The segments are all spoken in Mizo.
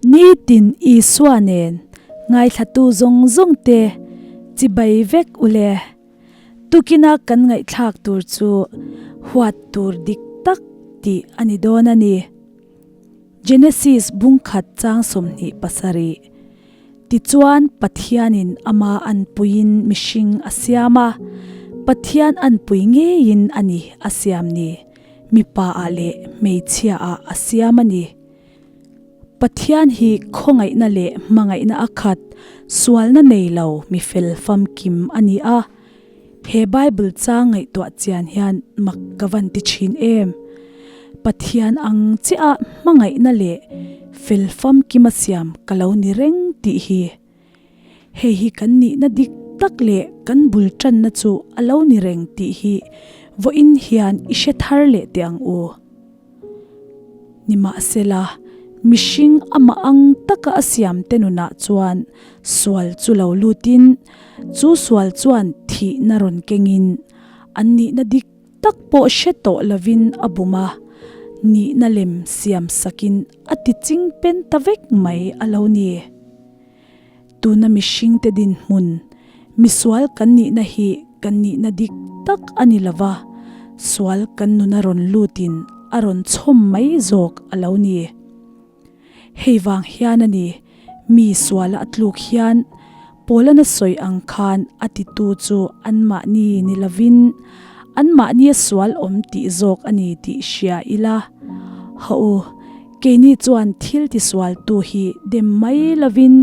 Nitin Isua nen ngaithlatu zawng zawng te chibai vek ule. Tukina kan ngaihthlak tur chu huat tur dik tak tih a ni dawn a ni. Genesis bungkhat chang 27. Tichuan Pathianin ama anpuiin mihring a siam a, Pathian anpui ngeiin a ni a siam ni, mipa ah leh hmeichhia ah a siam a ni. Pathian hi khawngaihna leh hmangaihna a khat, sualna nei lo mi fel famkim a ni a. He Bible chang ngaihtuah chian hian mak ka van ti thin em. Pathian ang chiah a hmangaihna leh fel famkima siam ka lo ni reng tih hi. Hei hi kan nihna dik tak leh kan bul tanna chu a lo ni reng tih hi vawiin hian i hre thar leh teh ang u. Nimahsela, mihring amah ang taka a siamte nunah chuan sual chu lo lutin, chu sual chuan thihna rawn kengin, an nihna dik tak pawh hre tawh lovin a bum a, nihna lem siam sakin a ti ching pen ta vek mai a lo ni. Tuna mihringte dinhmun, misual kan nihna hi kan nihna dik tak a ni lo va, sual kan nuna rawn lutin a rawn chhawm mai zawk a lo ni. Hei vang hian a ni, mi suala a tluk hian Paulana sawi ang khan a titu chu anmahni ni lovin anmahnia sual awm tih zawk a ni tih hria ila. Hawh u, Keini chuan thil tisualtu hi dem mai lovin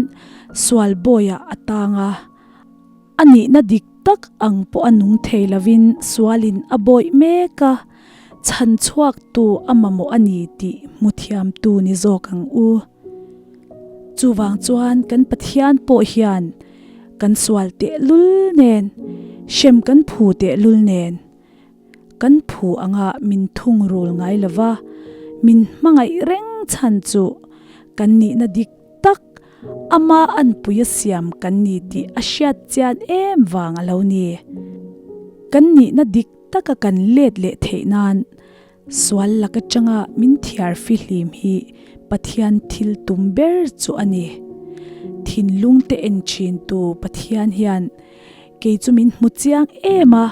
sual bawiah a tang a, a nihna dik tak ang pawh a nung thei lovin sualin a bawih mek a, chhan chhuaktu a mamawh a ni tih hmu thiamtu ni zawk ang u. Chuvang chuan kan Pathian pawh hian kan sual tehlul nen, hrem kan phu tehlul nen, Kan phu anga min thungrul ngai lo va, min hmangaih reng chhan chu kan nihna dik tak ama anpui a siam kan ni tih a hriat chian em vang a lo ni. Kan nihna dik taka kan let leh theih nan sual lak atanga min thiar fihlim hi Pathian thil tum ber chu a ni. Thinlung te en thin tu Pathian hian Kei chu min hmu chiang em a,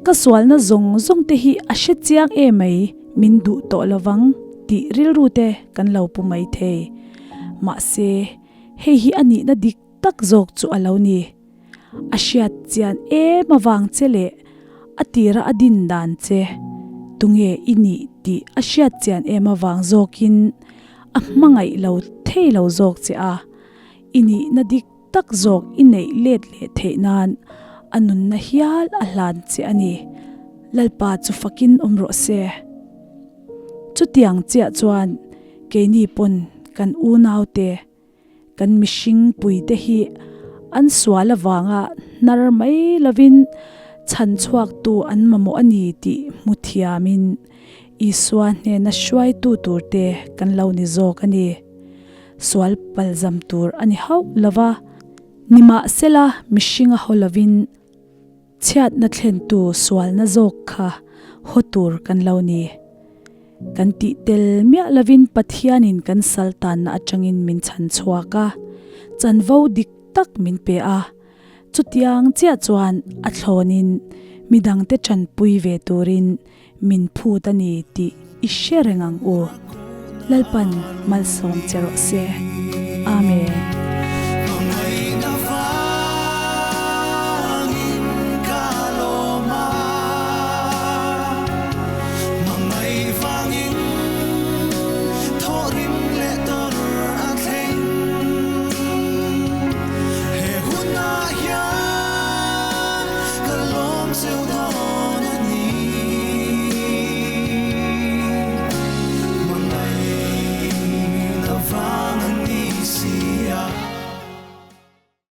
ka sualna zawng zawng te hi a hre chiang em mai, min duh tawh lovang tih rilru te kan lo pu mai thei. Mahse, hei hi a nihna dik tak zawk chu a lo ni. A hriat chian em avang che leh a tira a din dan che tunge i nih tih a hriat chian em avang zawkin a hmangaih lo thei lo zawk che a, i nihna dik tak zawk i neih let leh theih nan a nunna hial a hlan che a ni. Lalpa chu fakin awm rawh se. Chutiang chiah chuan keini pawn kan unaute, kan mihring puite hi an sual avanga hnar mai lovin chhan chhuaktu an mamawh a ni tih hmu thiamin Isua hnena hruaitu turte kan lo ni zawk a ni. Sual palzam tur a ni hauh lo va, nimahsela mihringa haw lovin chhiatna thlentu sualna zawk kha haw tur kan lo ni. Kan tih tel miah lovin Pathianin kan sal tanna atangin min chhan chhuak a, chanvo dik tak min pe a. Chutiang chiah chuan a thlawnin midangte tanpui ve turin Min phut a ni tih i hre reng ang u. Lalpan malsawm che rawh se. Amen.